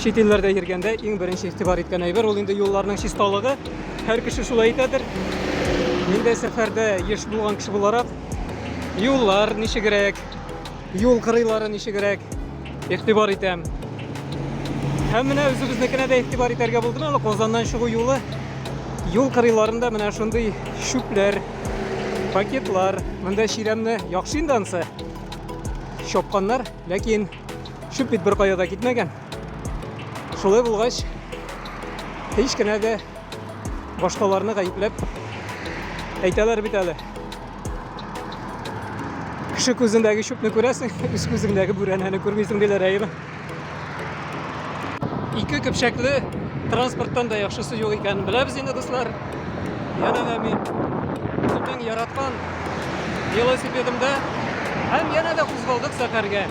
Чит илләрдә йөргәндә иң беренче игътибар иткән әйбер ул инде юлларның чисталыгы. Һәр кеше шулай әйтәдер. Мин дә сәфәрдә еш булган кеше буларак, юллар ничегрәк, юл кырыйлары ничегрәк игътибар итәм. Һәм менә үзебезнекенә дә игътибар итәргә булдым әле Казаннан чыгу юлы. Юл кырыйларында менә шундый чүпләр, пакетлар. Монда чирәмне яхшы инде ансы. Чапканнар, ләкин чүп бит беркая да китмәгән. Шулай булгач, һич кенә дә башкаларны гаепләп әйтәләр бит әле. Кеше күзендәге чүпне күрәсең, үз күзеңдәге бүрәнәне күрмисең диләр, әйеме? Ике көпчәкле транспорттан да яхшысы юк икәнен беләбез инде, дуслар. Янә дә мин үземнең яраткан велосипедымда һәм янә дә кузгалдык сәфәргә.